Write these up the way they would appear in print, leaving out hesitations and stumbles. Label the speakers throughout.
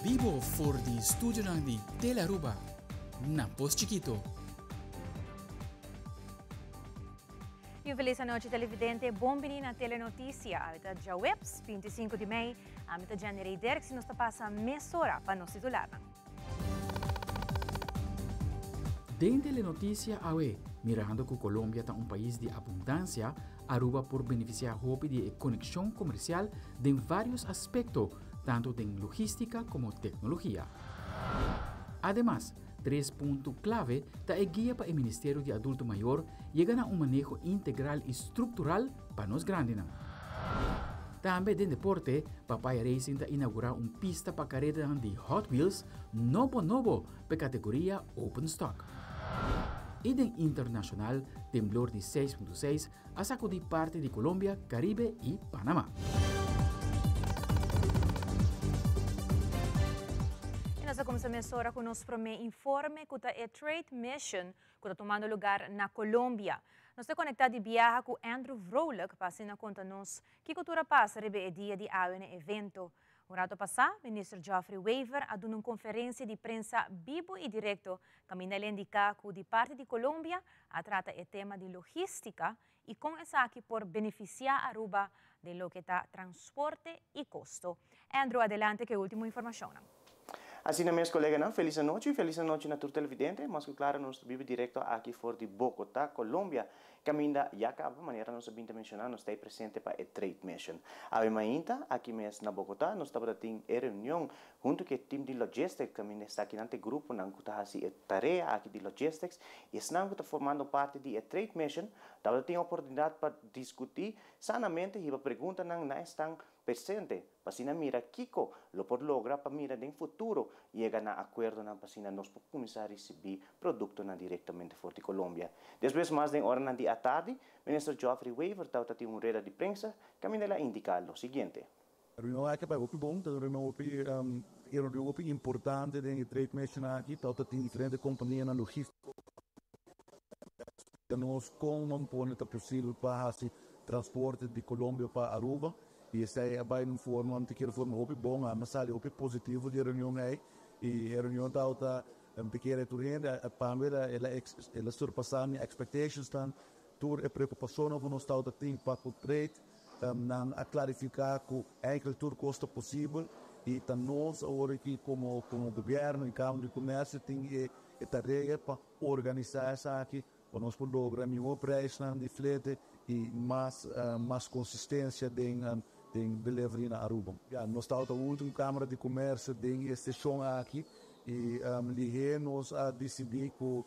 Speaker 1: Bibo for di studionan di Telearuba na Pos Chikito.
Speaker 2: Y un feliz anochi televidente, bon bini na Telenoticia. Awe ta djaweps, 25 di mei. Ami ta Jenny Rey Dirks y nos ta pasa mesora pa nos titularnan.
Speaker 1: Den Telenoticia awe, mirando cu Colombia ta un pais di abundancia, Aruba por beneficia hopi di e conexion comercial den varios aspecto, tanto den logistica como tecnologia. Ademas, Tres punto clave ta e guia pa e Ministerio di Adulto Mayor yega na un maneho integral y structural pa nos grandinan. Tambe den deporte, Papaya Racing ta inaugura un pista pa caredanan di Hot Wheels nobo nobo p'e categoria Open Stock. Y den internacional, temblor di 6.6 a sacudi parti di Colombia, Caribe y Panama.
Speaker 2: Y nos a cuminsa mesora cu nos prome informe cu ta e Trade Mission cu ta tumando lugar na Colombia. Nos ta conecta di biaha cu Andrew Vrolijk pa asina conta nos kico tur a pasa riba e dia di awe na e evento. Un rato pasá, Minister Geoffrey Wever a duna un konferensia di prensa bibu i direkto kaminda el a indiká ku di parti di Colombia a trata e tema di logístika i kon esaki por benefisiá Aruba den loke ta transporte i kosto. Andrew, adelante ku e último informashonnan.
Speaker 3: Asina mes koleganan, felis anochi, felis anochi na tur televidente. Mas ku klaro nos ta biba direkto aki for di Bogotá, Colombia. Caminda ya caba, manera nos a bin ta menciona, nos ta ei presente pa e Trade Mission. Awe mainta, aki mes na Bogota, nos tabata tin e reunion hunto cu e team di Logistics, caminda esakinan ta e gruponan cu ta haci e tarea aki di Logistics y esnan cu ta formando parti di e Trade Mission tabata tin oportunidad pa discuti sanamente, hiba preguntanan na esnan Presente, pa asina mira kiko lo por logra pa mira den futuro yega na akuerdonan pa asina nos por kuminsá risibí produktonan direktamente for di Colombia. Despues mas den oranan di atardi, Minister Geoffrey Wever tabata tin un rueda di prensa kaminda el a indiká lo siguiente.
Speaker 4: Reunion aki a bai hopi bon, ta un reunion hopi e reunion hopi importante den e trade mission aki, tabata tin diferente kompanianan logístiko ta nos kon nan pone ta posibel pa hasi transporte di Colombia pa Aruba y esey a bay den forma, mi ta kere forma hopi bon, a sali hopi positivo di e reunion ey y e reunion tabata mi ta kere tur hende a pa mi el a surpasa mi expectations nan, tur e preocupacionnan cu nos tabata tin pa cu trade nan a clarifica cu eigenlijk tur cos ta posibel y ta nos awor aki como como gobierno y Camara di Comercio tin e tarea pa organisa esaki. Pa nos por logra mihó prijsnan di flete i mas mas konsistensia den den delivery na Aruba. Ya, nos tabata último Kámara di Komersio den e seshon aki i lihé nos a disidí ku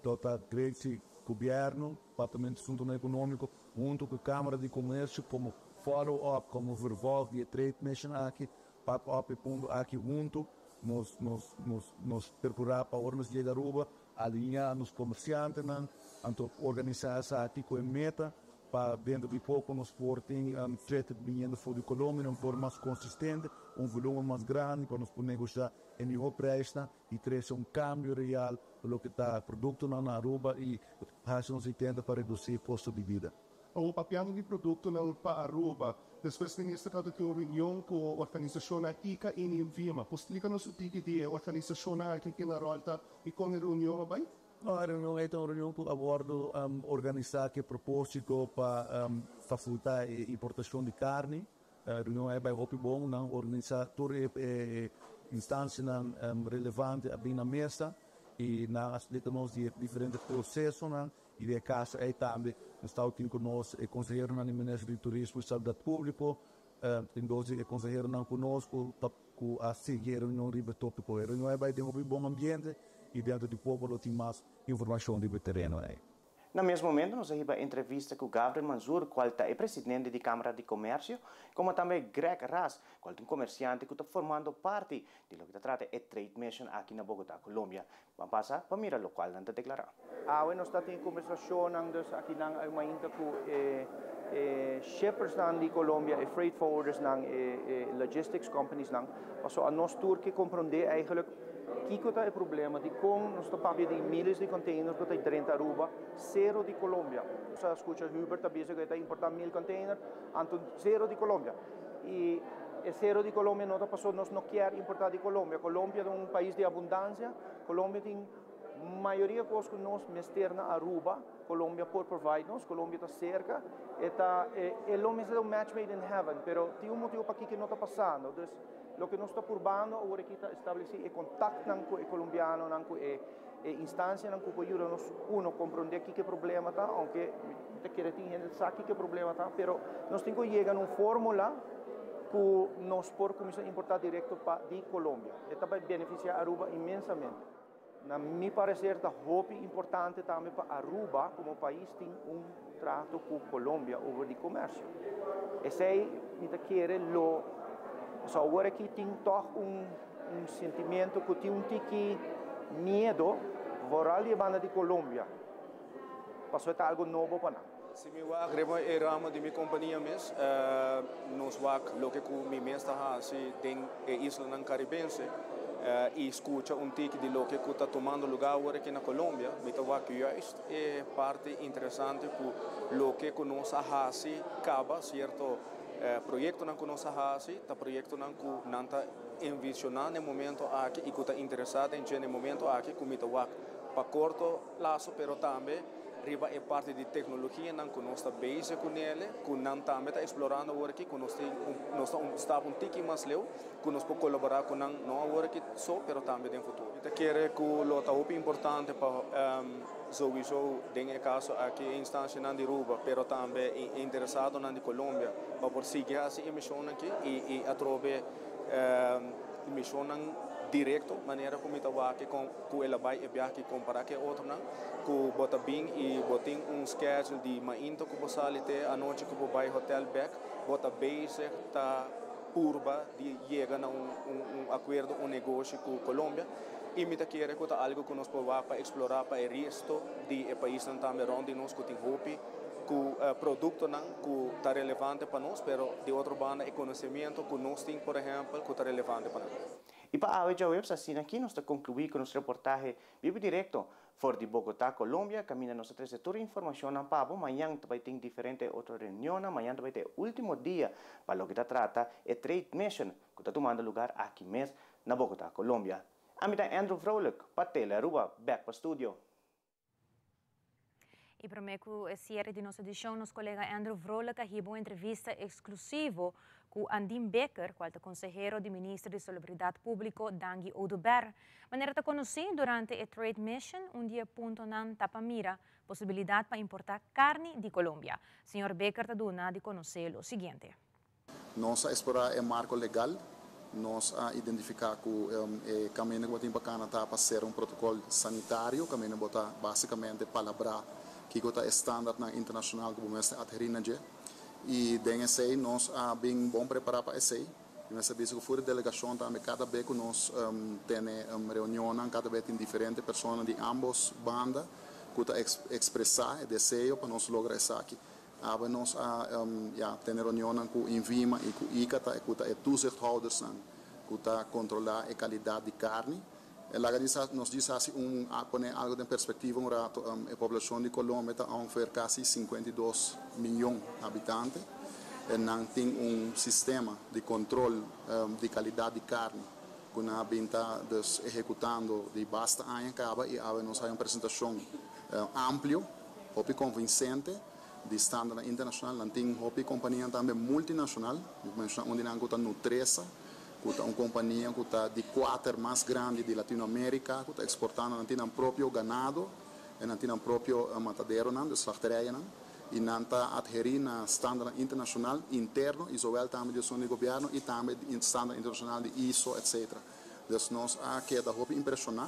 Speaker 4: lo ta great si Gobièrnu, Departamento di Asuntunan Ekonómiko huntu ku Kámara di Komersio komo follow up, komo vervolg di e trade mission aki, pak op e punto aki huntu. Nos nos nos nos perkurá pa ora nos yega Aruba Aliñá nos komersiantenan, anto organisá esaki ku e meta pa dentro di poko nos por tin flete biniendo for di Colombia na un forma mas konsistente, un volumen mas grandi pa nos por negoshá e mihó preisnan i trese un kambio real pa loke ta produktonan na Aruba i hasi nos intento pa redusí kosto di bida.
Speaker 5: Awor papiando di produktonan pa Aruba, despues minister tabata tin un reunion ku organisashonnan ica i Ninvima. Por splika nos un tiki di e organisashonnan aki kina ròl ta i kon e reunion a bai?
Speaker 4: No, e reunion ei ta un reunion ku a wòrdu organisá ku e propósito pa fasilitá e importashon di karni. E reunion ei a bai hopi bon. Nan organisá tur e instansianan relevante a bin na mesa i nan a splika nos di e diferente prosesonan. I den e kaso ei tambe nos tabatin ku nos e konseheronan di Minister di Turismo i Saludat Públiko, tin dos di e konseheronan ku nos ku ta ku a sigui e reunion riba e tópiko. E reunion ei bai den hopi bon ambiente i dentro di poko lo tin mas informashon riba e tereno ei.
Speaker 3: Na mes momento, nos a hiba entrevista cu Gabriel Manzur, cual ta e presidente di Camara di Comercio, como tambe Greg Ras, cual ta un comerciante cu ta formando parti di loke ta trata e Trade Mission aki na Bogota, Colombia. Ban pasa pa mira locual nan ta declara.
Speaker 6: Awe nos ta tin conversacion dus aki nan mainta cu e shippers nan di Colombia, e freight forwarders nan, e logistics companies nan. So nos tur ke comprende eigenlijk kiko ta e problema di con nos ta papia di miles di containers cu ta drenta Aruba, zero di Colombia. So scucha Hubert ta bisa cu ta importa 1000 container, anto zero di Colombia. Y e zero di Colombia no ta paso nos no kier importa di Colombia. Colombia ta un pais di abundancia. Colombia tin mayoria cos cu nos mester na Aruba. Colombia por provide nos, Colombia ta cerca. E lo mes un match made in heaven, pero tin un motibo pakico no ta pasando. Dus, loke nos ta purbando awor aki ta establece e contacto cu e colombiano, cu e instancia cu por yuda nos uno comprende kico e problema ta, aunke ta kere tin hende sa kico e problema ta, pero nos tin cu yega na un formula cu nos por cuminsa importa directo pa di Colombia. Esey ta beneficia Aruba inmensamente. Na mi parecer, ta hopi importante tambe pa Aruba, como pais, tin un trato cu Colombia over di comercio. Esey, mi ta kere lo, so awor aki tin toch un sentimento cu tin un tiki miedo, vooral di banda di Colombia. Paso ta algo nobo pa nan.
Speaker 7: Si mi wak riba e ramo di mi compania mes, nos wak loke cu mi mes ta hasi den e islanan Caribense y scucha un tiki di loke cu ta tumando luga awor aki na Colombia, mi ta wak juist e parti interesante cu loke cu nos a hasi caba, cierto proyectonan cu nos a hasi, ta proyectonan cu nan ta envisiona na momento aki y cu ta interesa den e momento aki, cu mi ta wak pa corto plaso, pero tambe riba e parti di tecnologia nan cu nos ta bezig cu ne, cu nan tambe ta explorando awor aki, cu nos tin nos ta un stap un tiki mas leu, cu nos por colabora cu nan no awor aki so, pero tambe den futuro. Mi ta kere cu lo ta hopi importante pa sowieso den e caso aki instancia nan di Aruba, pero tambe interesado nan di Colombia, pa por sigui e mision aki y atrobe mision directo, manera con ta wak cu el a bay e biahe compara cu otronan, cu bo ta bin y bo tin un schedule di mainta cu bo sali te anochi cu bo bay hotel back, bo ta bezig ta purba di yega na un acuerdo, un negoshi cu Colombia. Y mi ta kere cu ta algo cu nos por pa explora pa e resto di pais tambe rond di nos cu tin hopi cu productonan cu ta relevante pa nos, pero di otro banda e conocimento cu nos tin, por ehempel, cu ta relevante pa nos.
Speaker 3: Y pa awe djaweps, asina aki nos ta conclui cu nos reportahe bibo directo for di Bogota, Colombia. Caminda nos a trece tur informacion pa bo. Mañan tambe tin diferente otro reunion. Mañan tambe ta ultimo dia pa loke ta trata e Trade Mission, cu ta tumando luga aki mes na Bogota, Colombia. Ami ta Andrew Vrolijk, pa Tele Aruba, back pa studio.
Speaker 2: Y pa cu e cierre di nos edicion, nos colega Andrew Vrolijk a un entrevista exclusivo cu Andin Bikker, cual ta consehero di Minister di Salubridad Publico Dangui Oduber. Manera ta conoci durante e Trade Mission, un di e puntonan ta pa mira posibilidad pa importa carni di Colombia. Señor Bikker ta duna di conoce lo siguiente.
Speaker 8: Nos a explora e marco legal, nos a identifica cu e caminda cu tin pa ta pa ser un protocol sanitario, caminda bo ta basicamente palabra cu ta standard na internacional cu bo adheri na dje. Y den esey nos a bin bon prepara pa esey. Y nos sa cu for di delegacion tambe cada bes cu nos tin reunion, cada bes tin diferente persona di ambos banda cu ta expresa e deseo pa nos logra esaki. Awe nos a ja, tin reunion cu INVIMA y cu ICA, cu ta e toezichthouders cu ta controla e calidad di carni. Laga nos bisa asina, pone algo den perspectiva un rato, e poblacion di Colombia ta ongeveer casi 52 miyon habitante. Y nan tin un sistema di control di calidad di carni cu nan a bin ta dus ehecutando di basta aña caba y awe nos a un presentacion amplio, hopi convincente di standard internacional. Nan tin hopi compania tambe multinacional, menciona un di nan ta Nutresa, cu ta un compania cu ta di cuater mas grandi di Latinoamerica, cu ta exportando, nan tin nan propio ganado, y nan tin nan propio matadero, nan, de slachterij, nan, y nan ta adheri na standard internacional interno, y zowel tambe di gobierno y tambe standard internacional di ISO, etc. Dus nos a keda hopi impresiona.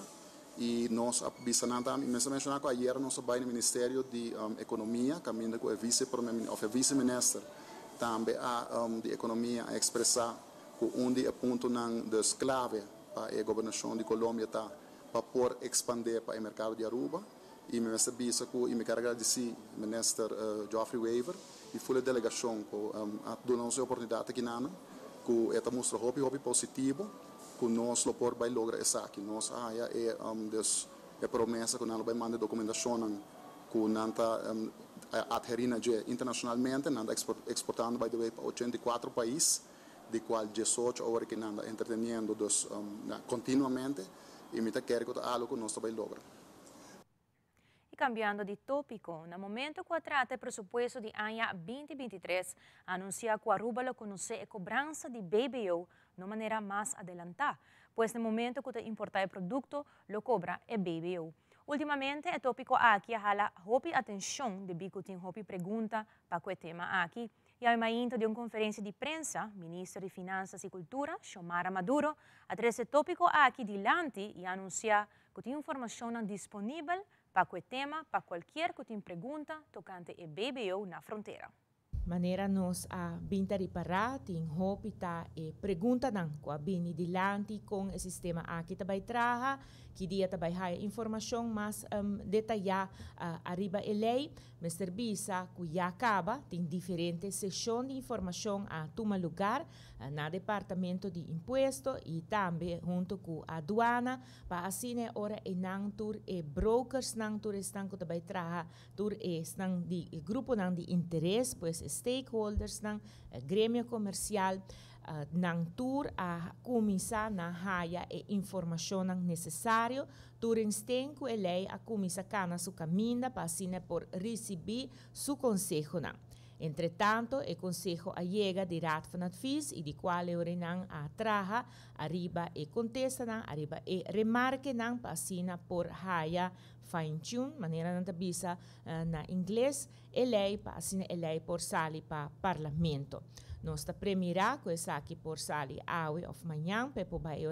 Speaker 8: Y nos a bisa nan tambe, mi a menciona cu ayera nos a bay na Ministerio di Economia, caminda cu e vice of e vice minister tambe a di Economia a expresa cu un di e puntonan dus clave pa e gobernacion di Colombia ta pa por expande pa e mercado di Aruba. Y mi mester bisa cu y mi kier gradici Minister Geoffrey Wever y full delegacion cu a duna nos e oportunidad aki nan, cu e ta mustra hopi hopi positivo cu nos lo por bay logra esaki. Nos a haya e dus e promesa cu nan lo bay manda documentacion cu nan ta adheri na dje internacionalmente. Nan ta exportando, by the way, pa 84 pais, di cual 18 awor cu nan ta entreteniendo dus continuamente, y mi ta kere cu algo cu nos ta bay logra.
Speaker 2: Y cambiando di topico, na momento cu trata e presupuesto di aña 2023, a anuncia cu Aruba lo conoce e cobransa di BBO di manera mas adelanta, pues na momento cu importa e producto, lo cobra e BBO. Ultimamente, e topico aki a hala hopi atencion, debi cu tin hopi pregunta pa e tema aki. Y ainda den un conferencia di prensa, Minister di Finanzas y Cultura, Xiomara Maduro, a trece e topico aki dilanti y a anuncia cu tin informacion disponibel pa e tema, pa cualkier cu tin pregunta tocante e BBO na frontera.
Speaker 9: Manera nos a bin ta ripara, tin hopi ta e preguntanan cu a bini dilanti con e sistema aki ta bay traha, ki dia ta bay haya informacion mas detaya ariba e ley. Mester bisa cu ya caba tin diferente sesion di informacion a tuma lugar na Departamento di Impuesto y tambe hunto cu aduana, pa asina ora e nan tur e brokers nan tur esnan cu ta bay traha, tur esnan di gruponan di interes, pues stakeholders nan gremio comercial, nan tur a cuminsa na haya e informacion necesario tur insten cu e ley a cuminsa cana su caminda, pa asina por ricibi su consehonan. Entre tanto, e conseho a yega di Raad van Advies y di cual nan a traha ariba e contestanan, ariba e remarkenan, pa asina por haya fine tune, manera nan ta bisa na ingles, e ley, pa asina e ley por sali pa parlamento. Nos ta premira cu esaki por sali awe of mañan, pa por bay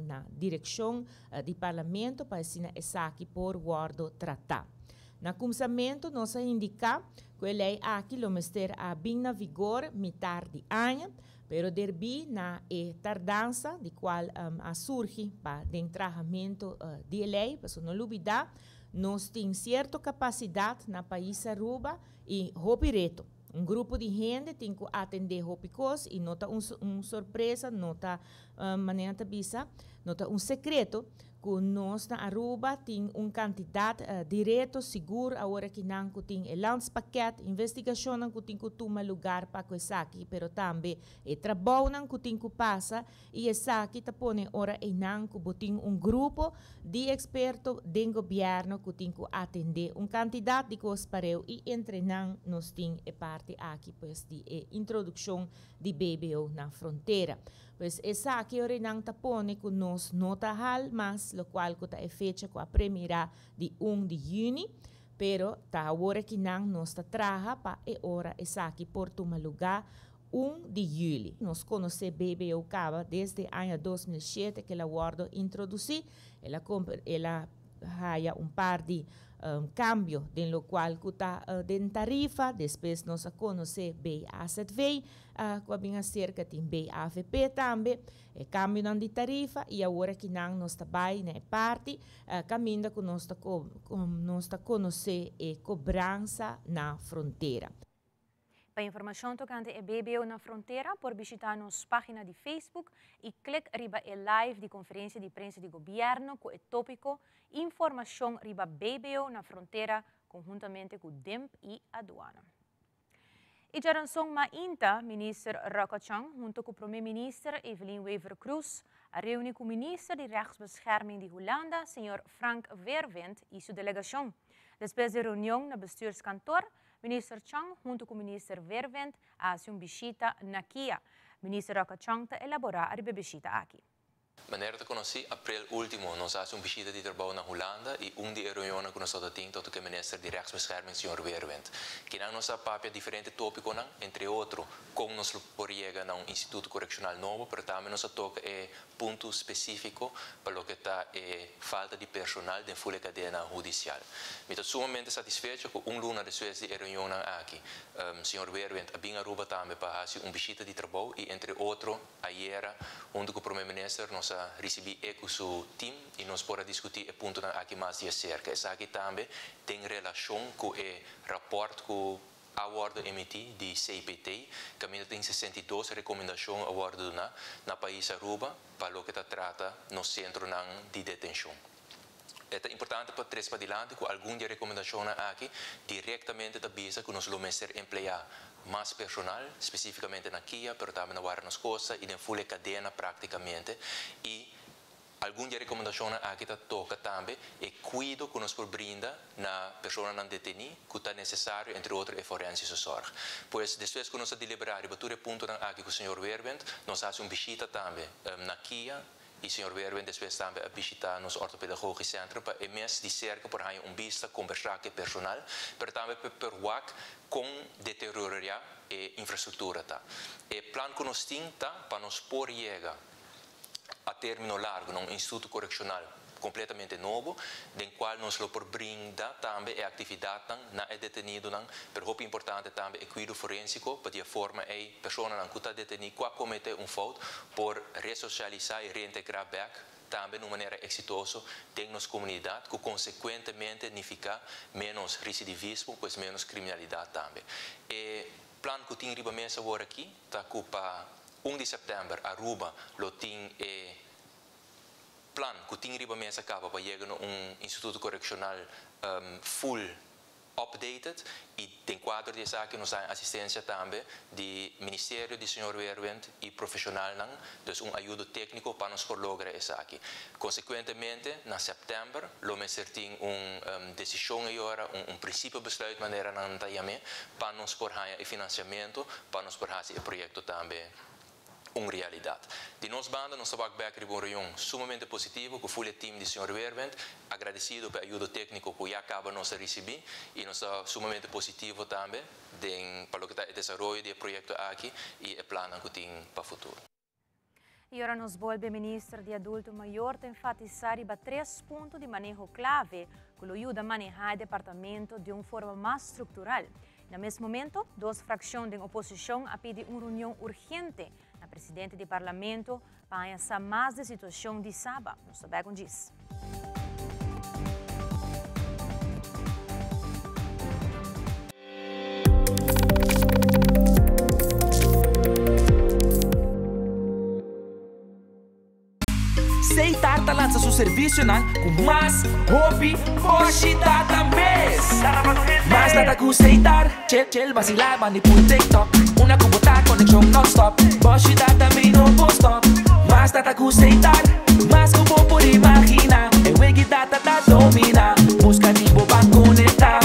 Speaker 9: na direccion di parlamento, pa asina esaki por wordo trata. Na cuminsamento, nos a indica cu e ley aki lo mester a bin na vigor mitar di aña, pero debi na e tardansa di cual a surgi pa e trahamento di ley, pa no lubida, nos tin cierto capacidad na pais Aruba y hopi reto. Un grupo di hende tin cu atende hopi cos y no ta un sorpresa, no ta manera bisa, no ta un secreto cu nos na Aruba tin un cantidad di reto, sigur awor cu nan cu tin e landspakket, investigacion cu tin cu tuma lugar pa esaki, pero tambe e trabou nan cu tin cu pasa y esaki ta pone ora e nan cu tin un grupo di experto di gobierno cu tin cu atende un cantidad di cos pareu, y entre nan nos tin e parti aki, pues, di e introduccion di BBO na frontera. Pues esaki ora nan ta pone cu nos no ta hala mas locual cu ta e fecha cu a premira di 1 di juni, pero ta awor cu nan nos ta traha pa e ora esaki por tuma lugar 1 di juli. Nos conoce BBO caba desde aña 2007 cu el a wordo introduci, el a haya un par di cambio den locual cu ta den tarifa, despues nos a conoce BAZV, cu a bin acerca tin BAVP tambe, e cambio di tarifa, y awor cu nan nos ta bay na parti, caminda cu nos ta conoce e cobransa na frontera.
Speaker 2: Pa informacion tocante e BBO na frontera, por bishita nos pagina di Facebook y click riba e live di conferencia di prensa di gobierno cu e topico Informacion riba BBO na frontera conhuntamente cu DIMP y Aduana. Y diaranson mainta, Minister Rocco Chang, hunto cu Prome Minister Evelyn Wever-Croes, a reuni cu Minister di Rechtsbescherming di Hulanda, Sr. Frank Weerwind, y su delegacion. Despues di reunion na bestuurskantoor, Minister Chang, hunto cu Minister Weerwind, a haci un bishita na KIA. Minister Rocco Chang ta elabora e bishita aki.
Speaker 10: Manera ta conoci, april ultimo nos a haci un bishita di trabou na Hulanda y un di e reunionnan cu nos tabata tin tabata cu e Minister di Rechtsbescherming señor Weerwind. Kinan nos a papia diferente topiconan, entre otro con nos lo por yega na un instituto coreccional nobo, pero tambe nos a toca e punto specifico pa loke ta e falta di personal den ful e cadena hudicial. Mi ta sumamente satisfecho cu un luna despues di e reunionnan aki, señor Weerwind a bin Aruba tambe pa haci un bishita di trabou y entre otro Ayera, huntu ku Prome Minister nos a risibí e ku su tim i nos por a diskutí e puntonan aki mas di aserka. Esaki tambe den relashon ku e rapòrt ku a wòrdu emití di CPT, kaminda tin 62 rekomendashon a wòrdu duná na pais Aruba pa loke ta trata nos sentronan di detenshon. E ta importante pa tres padilanti ku algun di e rekomendashonnan aki direktamente ta bisa ku nos lo mester empleá mas personal, spesífikamente na kia, pero tambe na Warda Nos Kosta i den ful e kadena práktikamente. I algun di e rekomendashonnan aki ta toka tambe e kuido ku nos por brinda na personanan detení ku ta nesesario, entre otro e forensische zorg. Pues despues ku nos a deliberá riba tur e puntonan aki ku señor Weerwind, nos a hasi un bishita tambe na kia, I señor Weerwind despues tambe a bishita nos Orthopedagogisch Centrum pa e mes di serka por haña un bista, kombersá ku e personal, pero tambe pa por wak kon deteriorá e infrastruktura ta. E plan ku nos tin ta pa nos por yega a término largu na un instituto korekshonal kompletamente nobo, den kual nos lo por brinda tambe e aktividatnan na e detenidonan, pero hopi importante tambe e kuido forensiko pa di e forma ei Personanan ku ta detení ku a kometé un fout por resosialisá i reintegrá bèk tambe na un manera eksitoso den nos komunidat ku konsekuentemente nifiká ménos residivismo, pues ménos kriminalidat tambe. E plan ku tin riba mesa awor aki ta ku pa un di sèptèmber Aruba lo tin e plan ku tin riba mesa kaba pa yega na un instituto korekshonal full updated y den cuadro di esaki nos haña asistencia tambe di Ministerio di Señor Weerwind y profesionalnan, dus un ayudo tecnico pa nos por logra esaki. Consecuentemente na september lo mester tin un decision ey ora, un principebesluit manera nan ta yam'e, pa nos por haña e financiamento pa nos por haci e proyecto tambe. un realidat. Di nos banda nos ta wak bek riba un reunion sumamente positivo ku ful e team di señor Weerwind, agradesido pa e ayudo tekniko ku ya kaba nos a risibí i nos ta sumamente positivo tambe den pa loke ta e desaroyo di e proyekto aki i e plannan ku tin pa futuro.
Speaker 2: I ora nos bolbe Minister di Adulto Mayor ta enfatisá riba tres punto di maneho klave ku lo yuda manehá e departamento di un forma mas struktural. Na mes momento, dos fraccion den oposicion a pidi un reunion urgente na presidente di Parlamento pa haña sa mas di situacion di Saba. Nos ta bek un djis.
Speaker 11: Seitar ta lansa su servisionan ku mas hopi boshi data mes. Mas data ku Seitar, chel chel basilá bandi pul TikTok. Una ku bo ta konekshon nonstop, boshi data mi no por stop. Mas data ku Seitar, mas ku bo por imaginá. E wegi data ta dominá, buska di bo ban konektá.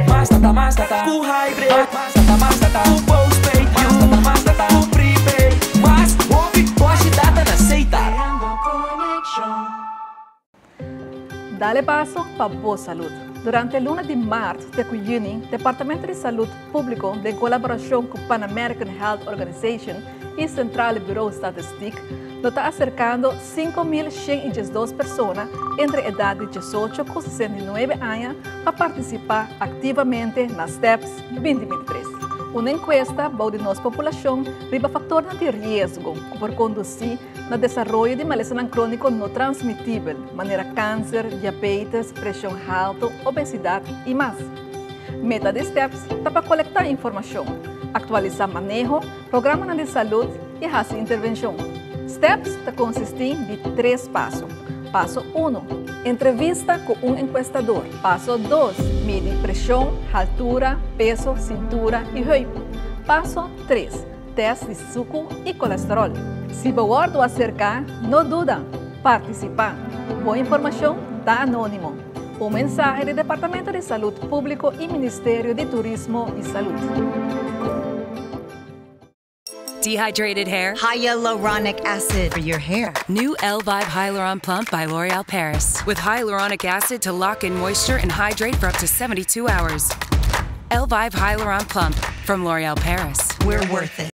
Speaker 11: Mas data, mas data ku hybrid. Mas data, mas data ku postpaid. Mas data, mas data ku prepaid. Mas hopi boshi data na Seitar.
Speaker 12: Dale paso pa bo salud. Durante luna di maart te cu juni, Departamento di Salud Publico den colaboracion cu Pan American Health Organization y Centrale Bureau Statistiek lo ta acercando 5.112 persona entre edad di 18 cu 69 aña pa participa activamente na STEPS 2023. Un encuesta bou di nos populacion riba factornan di riesgo cu por conduci na desaroyo di malesanan crónico no transmitibel, manera cáncer, diabetes, presion halto, obesidad y mas. Meta di STEPS ta pa colecta informacion, actualisa maneho, programanan di salud y haci intervencion. STEPS ta consisti di tres paso. Paso uno, Entrevista cu un encuestador. Paso dos, Midi presion, haltura, peso, cintura y heup. Paso tres, Test di sucu y colesterol. Si bo wordo acerca, no duda, participa. Bo informacion ta anonimo. Un mensahe di Departamento di Salud Publico y Ministerio di Turismo y Salud.
Speaker 13: Dehydrated hair? Hyaluronic acid for your hair. New Elvive Hyaluron Plump by L'Oreal Paris. With hyaluronic acid to lock in moisture and hydrate for up to 72 hours. Elvive Hyaluron Plump from L'Oreal Paris. We're worth it.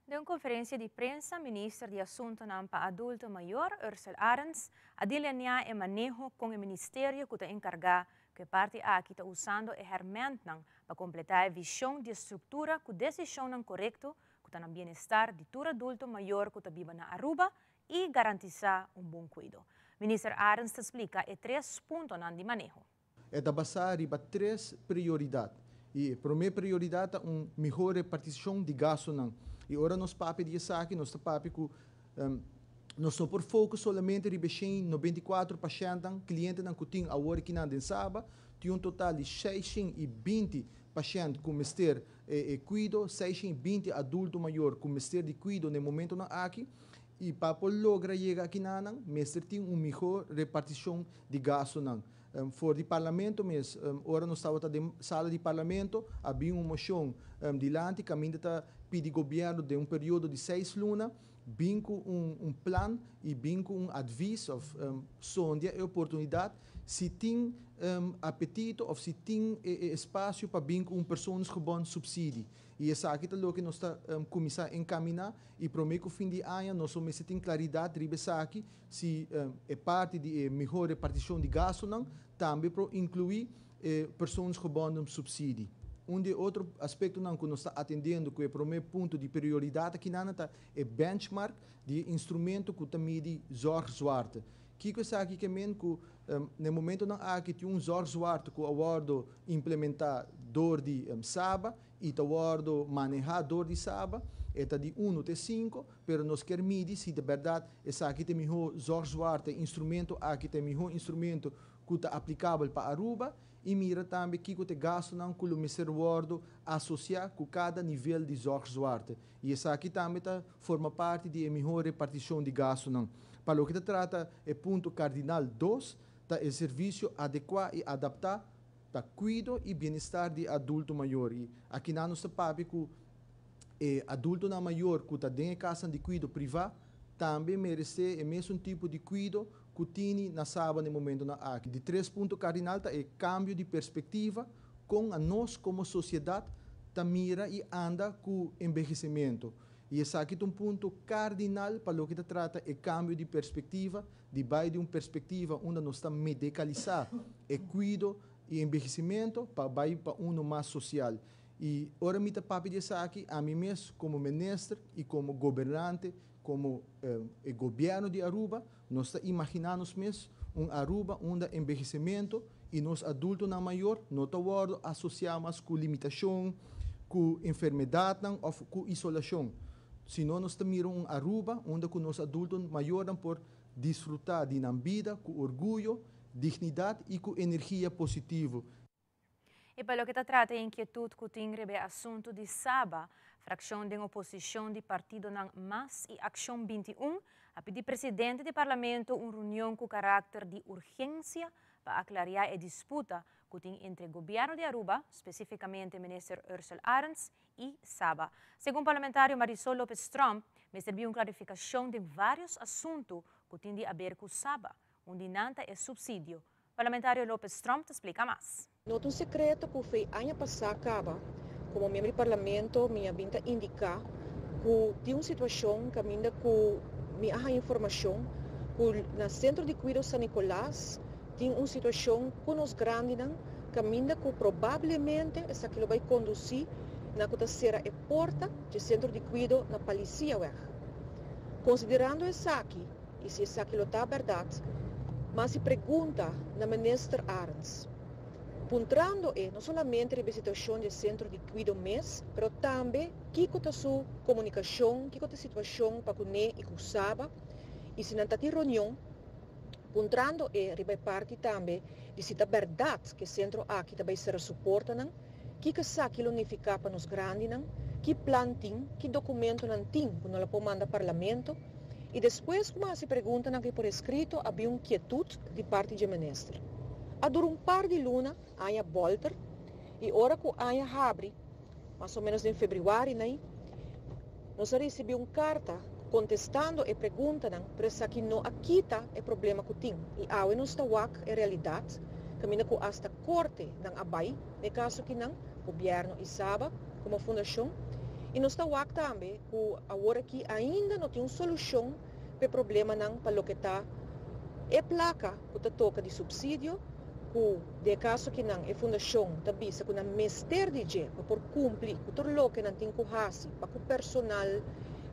Speaker 2: Den un conferencia di prensa, Minister di Asuntonan pa Adulto Mayor, Ursell Arends, a delinea e maneho cu e ministerio cu ta encarga cu e parti aki ta usando e hermentnan pa completa e vision di structura cu decision corecto cu ta na bienestar di tur adulto mayor cu ta biba na Aruba y garantisa un bon cuido. Minister Arends ta splica e tres puntonan di maneho.
Speaker 14: E ta basa riba tres prioridad. E prome prioridad ta un miho reparticion di gastonan. Y ora nos papia di esaki, nos ta papia cu nos no por focus solamente riba 194 pashent, clientenan cu tin awor aki na Saba, tin un total di 620 pashent cu mester cuido, 620 adulto mayor cu mester di cuido na e momentonan aki, y pa logra yega aki nan, mester tin un miho reparticion di gastonan. For di parlamento mes, ora nos tabata den sala di parlamento, a bin un mocion dilanti, caminda ta pidi gobierno den un periodo di 6 luna, bin cu un plan y bin cu un advies of sondia e oportunidad si tin apetito of si tin espacio pa bin cu un persoonsgebonden subsidie. Y esaki ta loke nos ta cuminsa encamina y prome cu fin di aña nos mester tin claridad riba esaki si e parti di miho reparticion di gastonan tambe por inclui persoonsgebonden subsidie. Un di otro aspectonan cu nos ta atendiendo, cu e prome punto di prioridad aki nan ta e benchmark di instrumento cu ta midi zorgzwaarte. Kico esaki kiermen? Cu na momentonan aki tin un zorgzwaarte cu a wordo implementa door di SABA y ta wordo maneha door di SABA, e ta di 1 te 5, pero nos kier midi si di berdad esaki ta e miho zorgzwaarte instrumento aki ta e miho instrumento cu ta aplicabel pa Aruba y mira tambe kico ta e gastonan cu mester wordo asocia cu cada nivel di zorgzwaarte. Y esaki tambe ta forma parti di miho reparticion di gastonan. Pa loke ta trata e punto cardinal 2, ta e servicio adecua y adapta pa cuido y bienestar di adulto mayor. Y aki nos ta papia cu e adultonan mayor cu ta den cas di cuido priva tambe merece e mesun tipo di cuido cu tin na SABA na e momentonan aki. Di tres punto cardinal ta e cambio di perspectiva cu nos como sociedad ta mira y anda cu envehecimento. Y esaki ta un punto cardinal pa loke ta trata e cambio di perspectiva, di bay di un perspectiva unda nos ta medicalisa e cuido y envehecimento pa bay pa un mas social. Y ora mi ta papia di esaki, ami mes como minister y como gobernante, como gobierno di Aruba, nos ta imagina nos mes un Aruba unda envehecimento y nos adultonan mayor no ta wordo asocia mas cu limitacion, cu enfermedad of cu isolacion. Sino nos ta mira un Aruba unda cu nos adultonan mayor por disfruta di nan bida cu orguyo, dignidad y cu energia positivo.
Speaker 2: Y pa loke ta trata inkietud cu tin riba asunto di SABA, fraccion di oposicion di partidonan MAS y Accion 21, a pidi presidente di parlamento un reunion cu caracter di urgencia pa aclara e disputa cu tin entre gobierno di Aruba, specificamente minister Ursell Arends, y SABA. Segun parlamentario Marisol Lopez Tromp, mester bin un clarificacion di varios asunto cu tin di haber cu SABA, unda nan ta e subsidio. Parlamentario Lopez Tromp ta splica mas.
Speaker 15: No ta un secreto cu for di aña pasa caba, como miembro di parlamento, mi a bin ta indica cu tin un situacion caminda cu mi a haya informacion cu na Centro di Cuido San Nicolas tin un situacion cu nos grandinan caminda cu probablemente esaki lo bay conduci na cu ta cera e porta di Centro di Cuido na Palisiaweg. Considerando esaki, y si esaki lo ta berdad, m'a haci pregunta na minister Arends, puntrando e no solamente e situacion di Centro di Cuido mes, pero tambe kico ta su comunicacion, kico ta e situacion pa cune y cu SABA, y si nan tin reunion, puntrando e riba parti tambe di si ta berdad cu e centro aki tambe cera su portanan, kico esaki lo nifica pa nos grandinan, ki plan tin, ki documentonan tin, cu nan por manda parlamento, y despues cu m'a haci preguntanan aki por escrito, a bin un quietud di parti di minister. A dura un par di luna, aña bolter, y ora cu aña habri, mas o menos na februari, ne? Nos a risibí un karta kontestando e preguntanan, pero esaki no a kita e problema ku tin. I awe nos ta wak e realidat, kaminda ku asta korte nan a bai den e kaso akinan, gobièrnu i Saba komo fundashon. I nos ta wak tambe ku awor aki ainda no tin un solushon pa e problemanan pa loke ta e plaka ku ta toka di supsidio, ku den e kaso akinan e fundashon ta bisa ku nan mester di dje pa por kumpli ku tur loke nan tin ku hasi pa ku personal,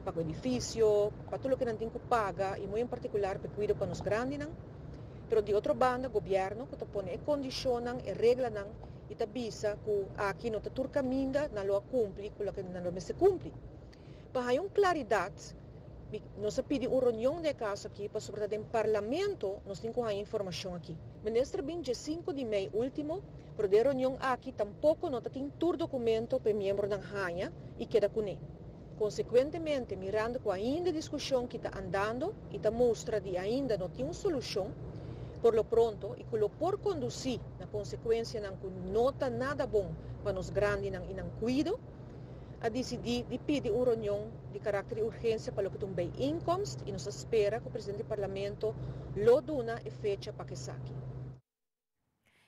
Speaker 15: pa ku edifisio, pa tur loke nan tin ku paga i muy en partikular pa e kuido pa nos grandinan. Pero di otro banda gobièrnu ku ta pone e kondishonnan, e reglanan i ta bisa ku aki no ta tur kaminda nan lo a kumpli ku loke nan lo mester kumpli. Pa haña un klaridat Mi, nos a pidi un reunion den e caso aki pasobra ta den Parlamento nos tin cu haña informacion aki. Minister bin dje sinku di mei ultimo, pero den e reunion aki tampoco no ta tin tur documento pa e miembronan haña y keda cune. Consecuentemente, mirando cu ainda e discusion ki ta andando y ta mustra di ainda no tin un solucion por lo pronto y cu lo por conduci na consecuencianan cu no ta nada bon pa nos grandinan y nan cuido, a disidí di pidi un reunion di karakter di urgensia pa loke ta un bijeenkomst i nos ta spera ku presidente di parlamento lo duna e fecha pa esaki.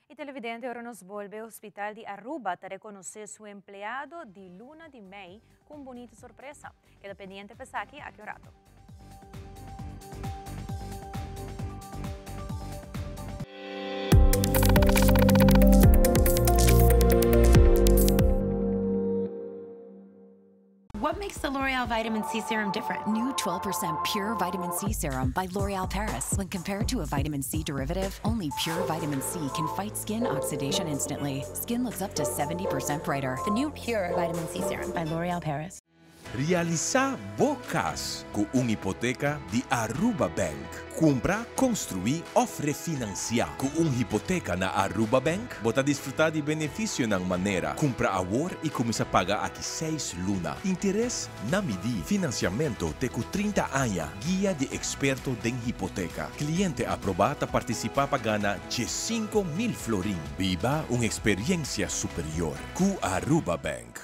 Speaker 2: E televidente ora nos bolbe Hospital di Aruba ta reconoce su empleado di luna di mei cu un bunita sorpresa. Keda pendiente pa esaki aki un rato.
Speaker 16: What makes the L'Oreal Vitamin C Serum different? New 12% pure vitamin C serum by L'Oreal Paris. When compared to a vitamin C derivative, only pure vitamin C can fight skin oxidation instantly. Skin looks up to 70% brighter. The new pure vitamin C serum by L'Oreal Paris.
Speaker 17: Realisá bo kas ku un hipoteka di Aruba Bank. Kumpra, konstruí òf refinansiá. Ku un hipoteka na Aruba Bank, bo ta disfrutá di benefisionan manera, kumpra awor i kuminsá paga aki seis luna, interes na midí, finansiamentu te ku 30 aña, guia di eksperto den hipoteka. Kliente aprobá ta partisipá pa gana 15,000 florin. Biba un eksperiensia superior ku Aruba Bank.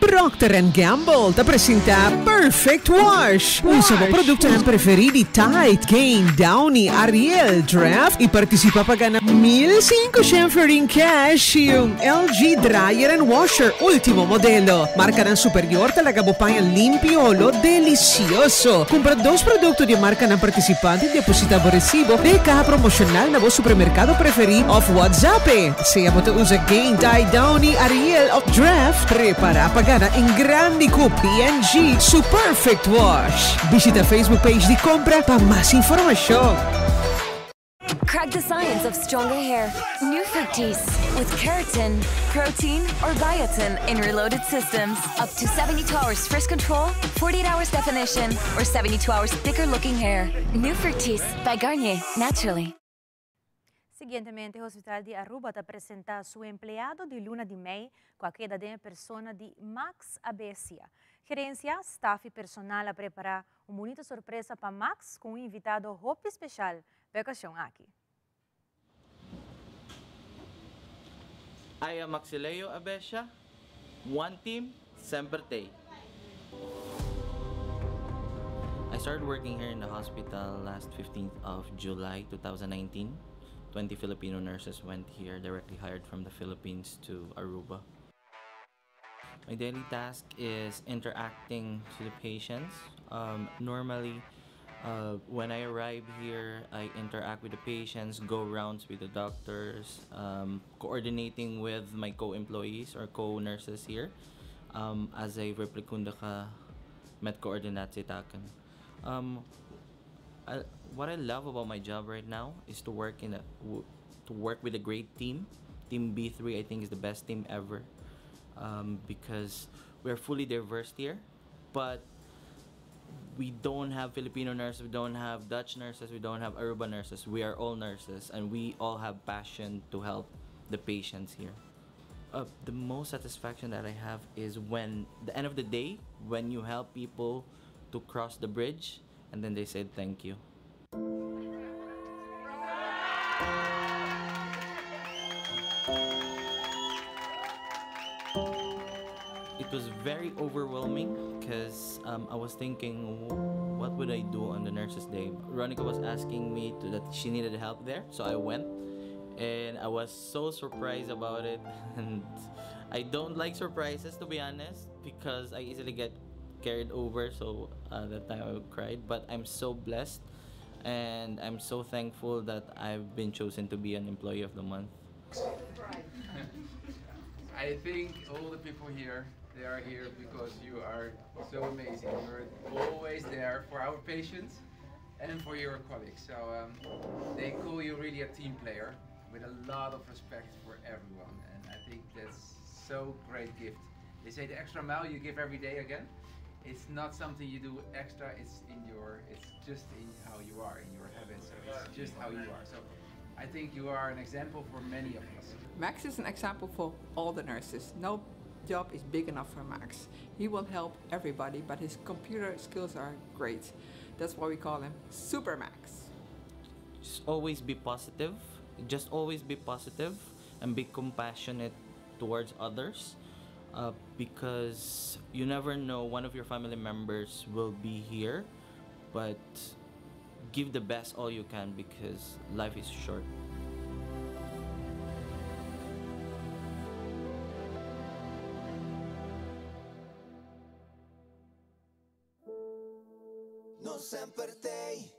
Speaker 18: Procter and Gamble ta presenta Perfect Wash. Usa bo productonan preferi di Tide, Gain, Downy, Ariel, Draft y participa pa gana 1500 florin cash y un LG Dryer and Washer ultimo modelo. Marcanan superior ta laga bo paña limpi y olo delicioso. Cumpra dos producto di e marcanan participante y deposita bo recibo den e caha promocional na bo supermercado preferi of WhatsApp e. Sea bo ta usa Gain, Tide, Downy, Ariel of Draft, prepara pa gana en grandi cu P&G su Perfect Wash. Bishita Facebook page di Compra pa mas informacion.
Speaker 16: Crack the science of stronger hair. New Fructis with keratin, protein, or biotin in reloaded systems. Up to 72 hours frizz control, 48 hours definition, or 72 hours thicker looking hair. New Fructis by Garnier, naturally.
Speaker 2: Siguientemente Hospital di Aruba ta presenta su empleado di luna di mei cu a keda den e persona di Max Abesia. Gerencia, staff y personal a prepara un bunita sorpresa pa Max cu un invitado hopi special pa e ocasion aki.
Speaker 19: I am Maxileo Abesia, one team, semper tey. I started working here in the hospital last 15th of July 2019. 20 Filipino nurses went here, directly hired from the Philippines to Aruba. My daily task is interacting to the patients. Normally, when I arrive here, I interact with the patients, go rounds with the doctors, coordinating with my co-employees or co-nurses here, as a verpleegkundige met coördinatietaken. What I love about my job right now is to work in a, to work with a great team. Team B3, I think, is the best team ever, because we're fully diverse here, but we don't have Filipino nurses, we don't have Dutch nurses, we don't have Aruba nurses. We are all nurses, and we all have passion to help the patients here. The most satisfaction that I have is when, the end of the day, when you help people to cross the bridge, and then they said thank you. It It was very overwhelming because um, I was thinking, what would I do on the Nurses Day? Ronica was asking me to, that she needed help there, so I went. And I was so surprised about it. And I don't like surprises, to be honest, because I easily get carried over. So uh, that time I cried. But I'm so blessed and I'm so thankful that I've been chosen to be an employee of the month.
Speaker 20: I think all the people here, they are here because you are so amazing. You're always there for our patients and for your colleagues. So um, they call you really a team player with a lot of respect for everyone. And I think that's so great gift. They say the extra mile you give every day again. It's not something you do extra, it's in your, it's just in how you are, in your habits. So it's just how you are. So I think you are an example for many of us.
Speaker 21: Max is an example for all the nurses. No job is big enough for Max. He will help everybody, but his computer skills are great. That's why we call him Super Max.
Speaker 19: Just always be positive. Just always be positive and be compassionate towards others. Uh, because you never know one of your family members will be here but give the best all you can because life is short.
Speaker 22: Nos semper t'ey.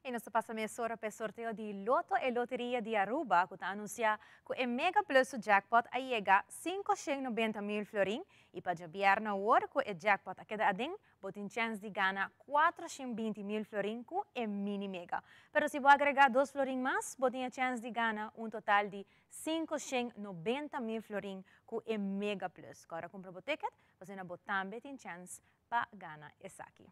Speaker 2: Y nos ta pasa mesora pa e sorteo di Lotto e Loteria di Aruba cu ta anuncia cu e Mega Plus su jackpot a yega 590 mil florin y pa djabierna awor cu e jackpot a keda aden bo tin chens di gana 420 mil florin cu e Mini Mega. Pero si bo agrega dos florin mas bo tin e chens di gana un total di 590 mil florin cu e Mega Plus. Cora cumpra bo ticket pasobra bo tambe tin chens pa gana esaki.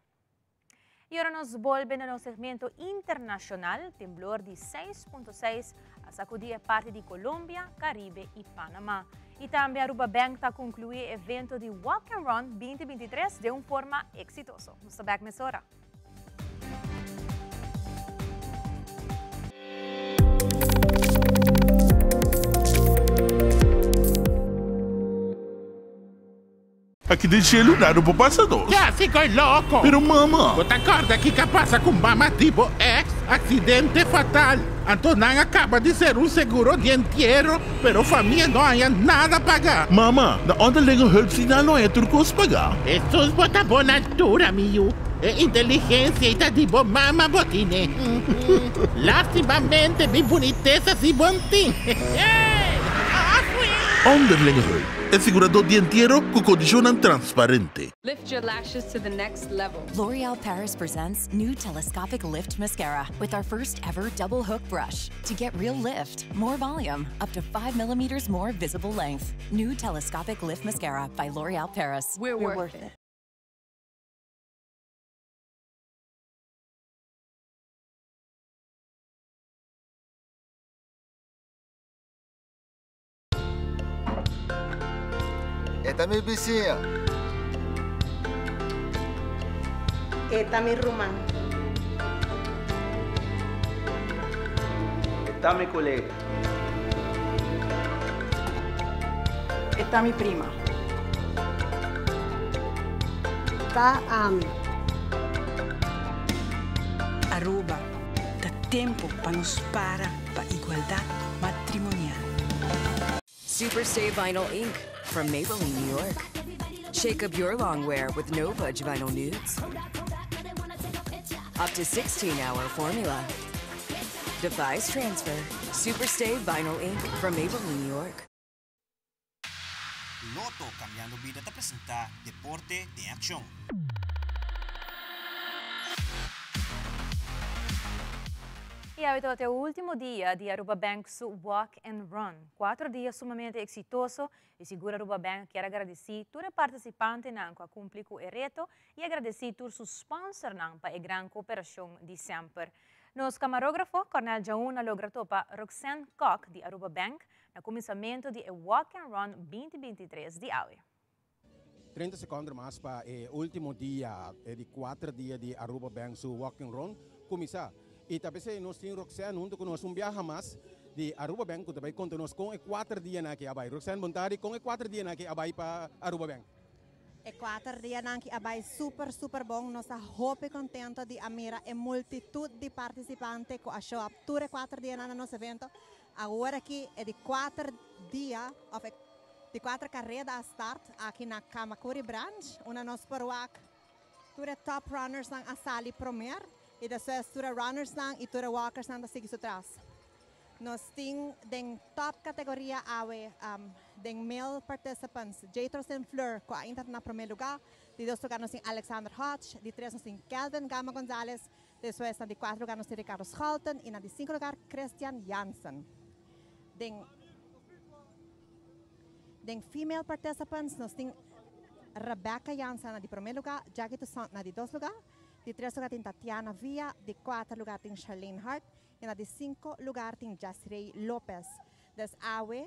Speaker 2: Y ora nos bolbe na nos segmento internacional, temblor di 6.6 a sacudi e parti di Colombia, Caribe y Panama. Y tambe Aruba Bank ta conclui e evento di Walk and Run 2023 den un forma exitoso. Nos ta back mesora.
Speaker 23: Aki den shelu nada por pasa nos.
Speaker 24: Ya si koe loko.
Speaker 23: Pero mama.
Speaker 24: Bo ta kòrda kiko a pasa ku mama di bo èks? Aksidente fatal. Anto nan a kaba di ser un seguro di entiero, pero famia no haña nada paga.
Speaker 23: Mama, na onderlinge hulp si nan no haña tur kos paga.
Speaker 24: Hesus bo ta bon altura mi yu. E inteligensia ei ta di bo mama bo tine. Lastimamente mi bunitesa si bon tin.
Speaker 23: Onderlinge hulp. E siguradó di entiero ku kondishonnan transparente.
Speaker 13: Lift your lashes to the next level.
Speaker 16: L'Oreal Paris presents new telescopic lift mascara with our first ever double hook brush to get real lift, more volume, up to 5 millimeters more visible length. New telescopic lift mascara by L'Oreal Paris.
Speaker 13: We're, We're worth, worth it.
Speaker 25: E ta mi bisiña.
Speaker 26: E ta mi ruman.
Speaker 6: E ta mi colega.
Speaker 26: E ta mi prima. Ta ami.
Speaker 27: Aruba, ta tempo pa nos para pa igualdad matrimonial.
Speaker 13: Super Stay Vinyl Ink from Maybelline, New York. Shake up your long wear with no budge vinyl nudes. Up to 16-hour formula. Defies transfer. Super Stay Vinyl Ink from Maybelline, New York.
Speaker 28: Lotto Cambiando Bida ta presenta Deporte den Accion.
Speaker 2: Y awe tabata e ultimo dia di Aruba Bank su Walk and Run. Cuatro dia sumamente exitoso y sigur Aruba Bank kier a gradeci tur e participantenan cu a cumpli cu e reto y a gradeci tur su sponsornan pa e gran cooperacion di semper. Nos camarógrafo Cornel Djaun a logra topa Roxanne Kock di Aruba Bank na cuminsamento di e Walk and Run 2023 di awe.
Speaker 29: 30 seconde mas pa e ultimo dia, e di cuater dia di Aruba Bank su Walk and Run cuminsa. Y ta pesey nos tin Roxanne hunto cu nos un biaha mas. Di Aruba Bank, cu ta bay conta nos con e 4 dianan aki a bay. Roxanne, bon tardi. Con e 4 dianan aki a bay pa Aruba Bank?
Speaker 1: E 4 dianan aki a bay super, super bon. Nos ta hopi contento di a mira e multitud di participante cu a show up tur e 4 dianan na nos evento. Awor aki e di 4 dia, of e di 4 careda a start aki na Camacuri Branch, unda nos por wak tur e top runners nan a sali promer y despues tur e runners nan y tur e walkers nan ta sigui su tras. Nos tin den top categoria awe den male participants Jethro Fleur, cu ainda na prome lugar. Di dos lugar nos tin Alexander Hodge, di tres nos tin Kelvin Gama Gonzalez, despues na di 4 lugar nos tin Ricardo Scholten y na di 5 lugar Christian Jansen. Den female participants nos tin Rebecca Jansen na di prome lugar, Jackie Toussaint na di dos lugar, di tres lugar tin Tatiana Villa, di 4 lugar tin Charlene Hart y na di 5 lugar tin Jasrey Lopez. Dus awe,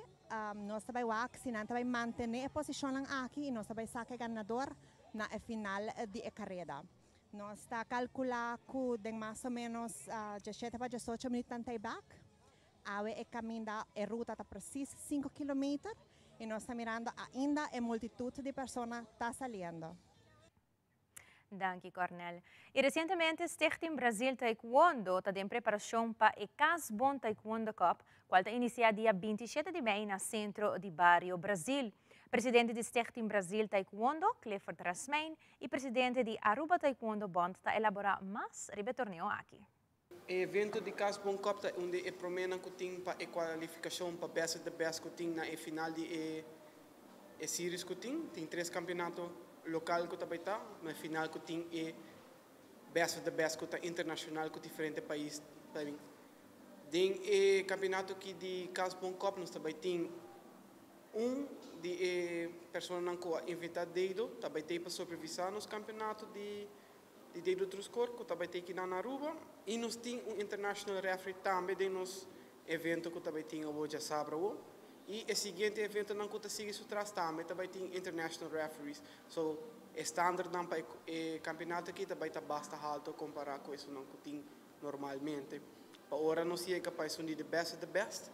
Speaker 1: nos ta bay wak si nan ta bay mantene e posicion aki y nos ta bay saca ganador na e final di e careda. Nos ta calcula cu den mas o menos 17 pa 18 minuut nan ta back. Awe e caminda, e ruta ta precies 5 kilometer y nos ta mirando ainda e multitud di persona ta saliendo.
Speaker 2: Danki, Cornel. Y recientemente, Stichting Brasil Taekwondo ta den preparacion pa e Cas Bon Taekwondo Cup, cual ta inicia dia 27 di mei na Centro di Bario Brasil. Presidente di Stichting Brasil Taekwondo, Clifford Rasmijn, y presidente di Aruba Taekwondo Bond ta elabora mas riba e torneo aki.
Speaker 3: E evento di Cas Bon Cup ta unda e prome cu tin pa e cualificacion pa best of the best cu tin na e final di e series cu tin. Tin tres campeonato local cu tambe ta, na final cu tin e best of the best cu ta internacional cu diferente pais tambe. Den e campeonato aki di Cas Bon Cup nos tambe tin un di e persona cu a inventa Daedo, tambe tin pa supervisa nos campeonato di Daedo Truskor, cu tambe tin aki na Aruba, y nos tin un international referee tambe den nos evento cu tambe tin e diasabra. Y e siguiente evento nan cu ta sigui su tras tambe, tambe tin international referees. So, standard nan pa e campeonato aki tambe ta basta halto compara cu esunnan cu tin normalmente. Pa ora nos yega pa esun di the best of the best,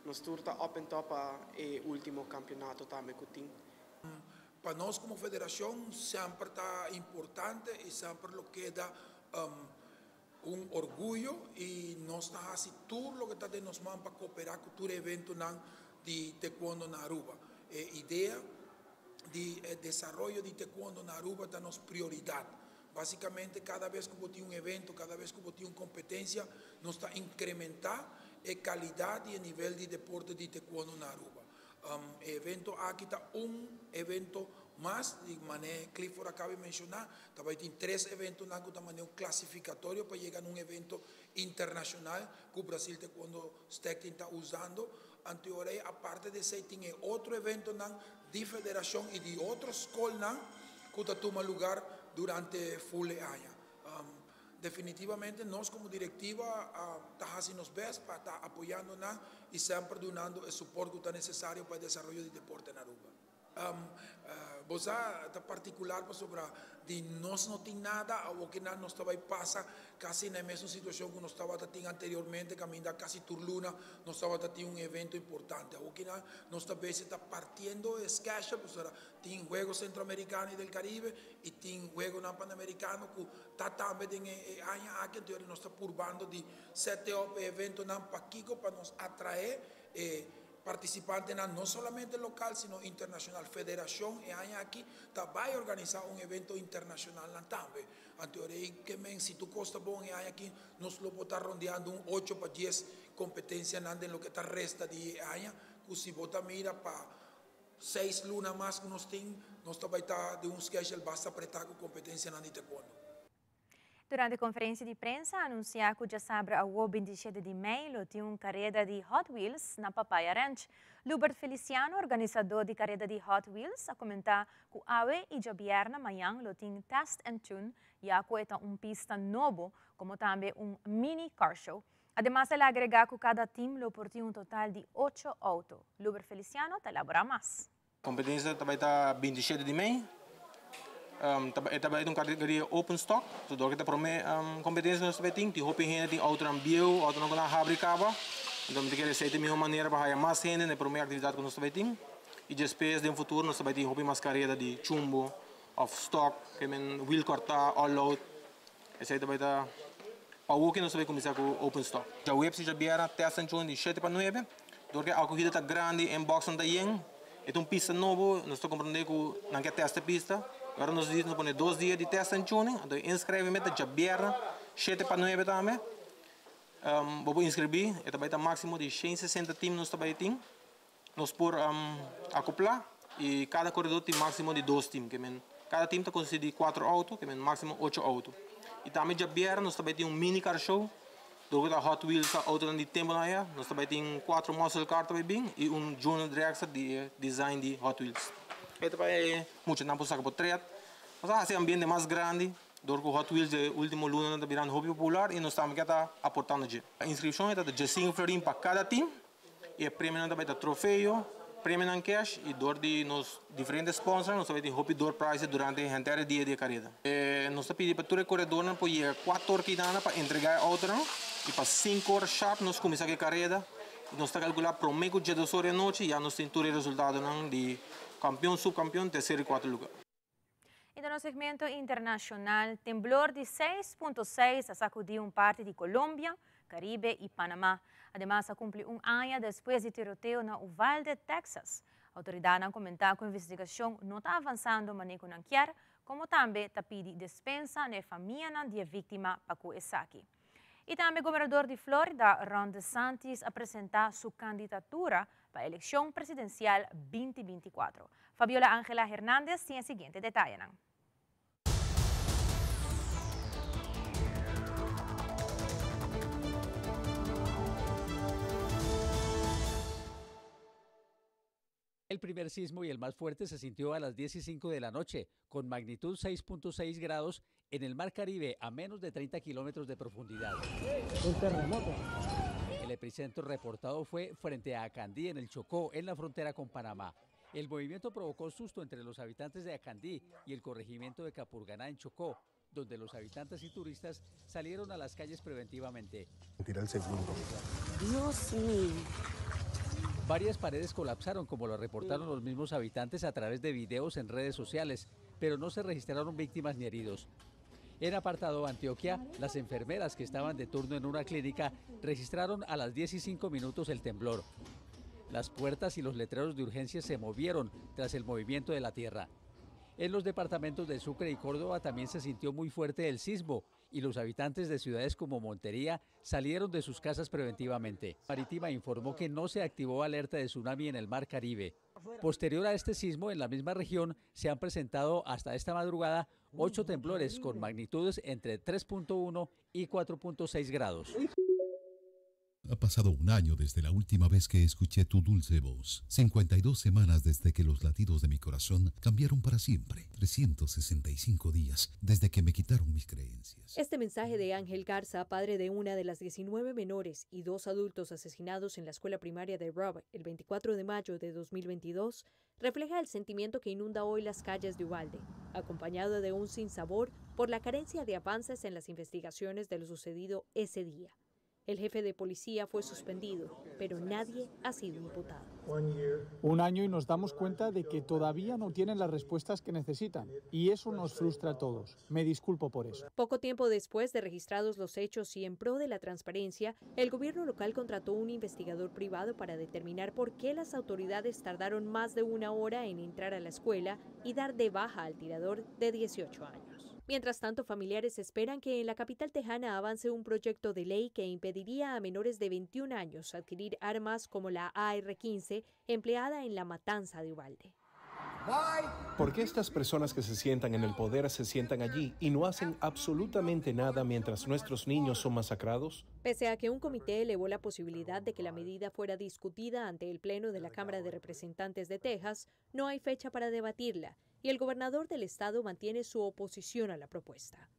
Speaker 3: nos tur ta up and top pa e ultimo campeonato tambe cu tin.
Speaker 4: Pa nos como federacion semper ta importante y semper lo keda un orguyo y nos ta haci tur loke ta den nos man pa coopera cu tur evento di taekwondo na Aruba. E idea di desaroyo di taekwondo na Aruba ta nos prioridad. Basicamente, cada bes cu tin un evento, cada bes cu tin un competencia, nos ta incrementa e calidad y e nivel di deporte di taekwondo na Aruba. E evento aki ta un evento mas, di manera Clifford a caba di menciona, tambe tin tres evento na cu manera clasificatorio pa yega na un evento internacional cu Brasil Taekwondo Stichting ta usando. Anto, aparte di esey, tin otro evento di federacion y di otro scol cu ta tuma lugar durante full aña. Definitivamente nos como directiva ta haciendo nos best pa ta apoyando nan y semper dunando e soporte cu ta necesario pa e desaroyo di deporte na Aruba. Bo ta particular pasobra di nos no tin nada, aunke nos tabata pasa casi na mesun situacion cu nos tabata tin anteriormente, caminda casi tur luna nos tabata tin un evento importante. Aunke nos tambe ta partiendo schedule, pues, tin Juego Centroamericano y del Caribe y tin Juego Panamericano cu ta tambe den aña aki, anto nos ta purbando di set up evento nan pakico pa nos atrae participante no solamente local, sino internacional. Federacion e aña aki tambe ta organisa un evento internacional tambe. Anto, kiermen si tur cos ta bon e aña aki nos lo ta rondeando un 8 pa 10 competencia den loke ta resta di aña, cu si bo ta mira pa 6 luna mas cu nos tin, nos tambe ta den un schedule basta apreta cu competencia na taekwondo.
Speaker 2: Durante e conferencia di prensa, a anuncia cu diasabra, 27 di mei, tin un careda di Hot Wheels na Papaya Ranch. Lubert Feliciano, organisador di careda di Hot Wheels, a comenta cu awe y diabierna mañan lo tin test and tune, ya cu ta un pista nobo, como tambe un mini car show. Ademas, el a agrega cu cada team lo por tin un total di 8 auto. Lubert Feliciano ta elabora mas.
Speaker 5: Competencia tambe ta 27 di mei. Tambe un categoria open stock, so dor cu ta prome competencia nos tambe tin hopi hende tin auto bieu, auto nan a habri caba. Anto mi ta kere esei ta e mihó manera pa haya mas hende na e promé aktividat ku nos ta bai tin i despues den futuro nos ta bai tin hopi mas kareda di chumbo òf stòk ke men wil kòrtá, all out. Esei ta bai ta pa awor ke nos ta bai kuminsá ku open stock. Djaweps i djabièrnè tèst anchon di shete pa nuebe. Dor ku e akohida ta grandi en bòksnan ta yen, e ta un pista nobo, nos ta komprondé ku nan ke tèst e pista. Ora nos di nos pone dos dia di tèst anchon, anto e inskrèvimènt ta djabièrnè shete pa nuebe tambe. Bo por inskribí, e ta bai ta máksimo di shen sesenta tim nos ta bai tin. Nos por akoplá i kada koredó tin máksimo di dos tim, ke men kada tim ta konsistí di kuater outo, ke men máksimo ocho outo. I tambe djabièrnè nos ta bai tin un mini car show, dor ku ta Hot Wheels ta outonan di tempunan aya, nos ta bai tin kuater muscle car ta bai bin i un Junior Dragster di e design di Hot Wheels. E ta bai muchanan por saka potret, nos a hasi e ambiente mas grandi. Dor ku Hot Wheels e ultimo lunanan ta birando hopi popular i nos tambe ke ta aportando dje. Inskripshon e ta diesinco florin pa kada tim i e premionan ta bai ta trofeo, premionan cash i dor di nos diferente sponsornan nos ta bai tin hopi door prizes durante henter e dia di e kareda. Nos ta pidi pa tur e koredornan por yega kuator kidana pa entrega e outonan i pa sinku or sharp nos kuminsá ku e kareda i nos ta kalkulá promé ku djedos or di anochi ya nos tin tur e resultadonan di kampion, supkampion, terser i kuarto lugar.
Speaker 2: I den nos segmento internashonal, temblor di 6.6 a sakudí un parti di Colombia, Caribe i Panamá. Ademas a kumpli un aña despues di tiroteo na Uvalde, Texas. Outoridatnan komentá ku investigashon no ta avansando manera ku nan kier, komo tambe ta pidi despensa na e famianan di e víktima pa ku esaki. I tambe gobernador di Florida, Ron DeSantis a presentá su kandidatura pa elekshon presidensial 2024. Fabiola Angela Hernandez tin e siguiente detayenan.
Speaker 7: El primer sismo y el más fuerte se sintió a las 10 y 5 de la noche, con magnitud 6.6 grados en el Mar Caribe a menos de 30 kilómetros de profundidad.
Speaker 8: Un terremoto.
Speaker 7: El epicentro reportado fue frente a Acandí, en el Chocó, en la frontera con Panamá. El movimiento provocó susto entre los habitantes de Acandí y el corregimiento de Capurganá, en Chocó, donde los habitantes y turistas salieron a las calles preventivamente.
Speaker 9: Tira el segundo.
Speaker 27: Dios mío.
Speaker 7: Varias paredes colapsaron, como lo reportaron los mismos habitantes a través de videos en redes sociales, pero no se registraron víctimas ni heridos. En Apartadó, Antioquia, las enfermeras que estaban de turno en una clínica registraron a las 10:05 el temblor. Las puertas y los letreros de urgencia se movieron tras el movimiento de la tierra. En los departamentos de Sucre y Córdoba también se sintió muy fuerte el sismo y los habitantes de ciudades como Montería salieron de sus casas preventivamente. Marítima informó que no se activó alerta de tsunami en el Mar Caribe. Posterior a este sismo, en la misma región se han presentado hasta esta madrugada 8 temblores con magnitudes entre 3.1 y 4.6 grados.
Speaker 10: Ha pasado un año desde la última vez que escuché tu dulce voz. 52 semanas desde que los latidos de mi corazón cambiaron para siempre. 365 días desde que me quitaron mis creencias.
Speaker 11: Este mensaje de Ángel Garza, padre de una de las 19 menores y 2 adultos asesinados en la escuela primaria de Robb el 24 de mayo de 2022, refleja el sentimiento que inunda hoy las calles de Uvalde, acompañado de un sinsabor por la carencia de avances en las investigaciones de lo sucedido ese día. El jefe de policía fue suspendido, pero nadie ha sido imputado.
Speaker 12: Un año y nos damos cuenta de que todavía no tienen las respuestas que necesitan, y eso nos frustra a todos. Me disculpo por eso.
Speaker 11: Poco tiempo después de registrados los hechos y en pro de la transparencia, el gobierno local contrató un investigador privado para determinar por qué las autoridades tardaron más de una hora en entrar a la escuela y dar de baja al tirador de 18 años. Mientras tanto, familiares esperan que en la capital tejana avance un proyecto de ley que impediría a menores de 21 años adquirir armas como la AR-15 empleada en la matanza de Uvalde.
Speaker 14: ¿Por qué estas personas que se sientan en el poder se sientan allí y no hacen absolutamente nada mientras nuestros niños son masacrados?
Speaker 11: Pese a que un comité elevó la posibilidad de que la medida fuera discutida ante el Pleno de la Cámara de Representantes de Texas, no hay fecha para debatirla y el gobernador del estado mantiene su oposición a la propuesta.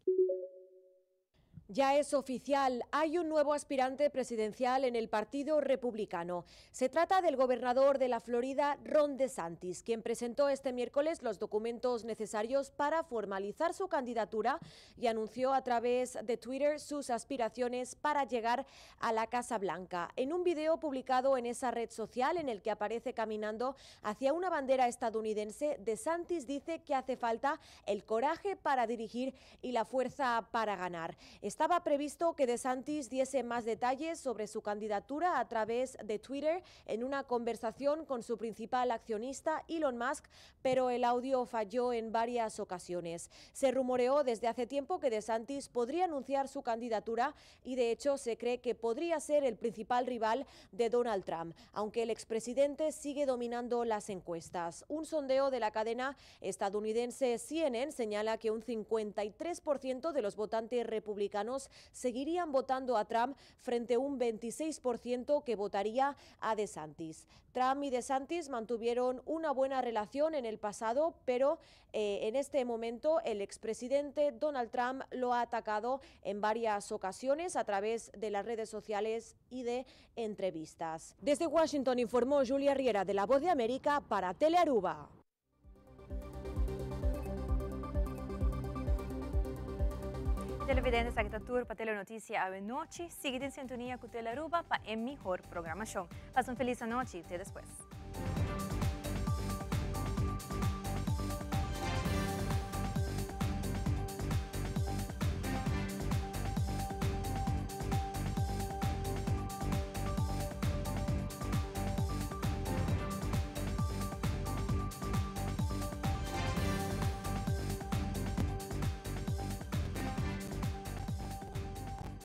Speaker 11: Ya es oficial, hay un nuevo aspirante presidencial en el Partido Republicano. Se trata del gobernador de la Florida, Ron DeSantis, quien presentó este miércoles los documentos necesarios para formalizar su candidatura y anunció a través de Twitter sus aspiraciones para llegar a la Casa Blanca. En un video publicado en esa red social en el que aparece caminando hacia una bandera estadounidense, DeSantis dice que hace falta el coraje para dirigir y la fuerza para ganar. Estaba previsto que DeSantis diese más detalles sobre su candidatura a través de Twitter en una conversación con su principal accionista, Elon Musk, pero el audio falló en varias ocasiones. Se rumoreó desde hace tiempo que DeSantis podría anunciar su candidatura y de hecho se cree que podría ser el principal rival de Donald Trump, aunque el expresidente sigue dominando las encuestas. Un sondeo de la cadena estadounidense CNN señala que un 53% de los votantes republicanos seguirían votando a Trump frente a un 26% que votaría a DeSantis. Trump y DeSantis mantuvieron una buena relación en el pasado, pero en este momento el expresidente Donald Trump lo ha atacado en varias ocasiones a través de las redes sociales y de entrevistas. Desde Washington informó Julia Riera de La Voz de América para Telearuba.
Speaker 2: Televidente, esaki ta tur pa Telenoticia awe nochi. Sigui den sintonia cu Telearuba pa e mihor programacion. Pasa un feliz anochi. Te despues.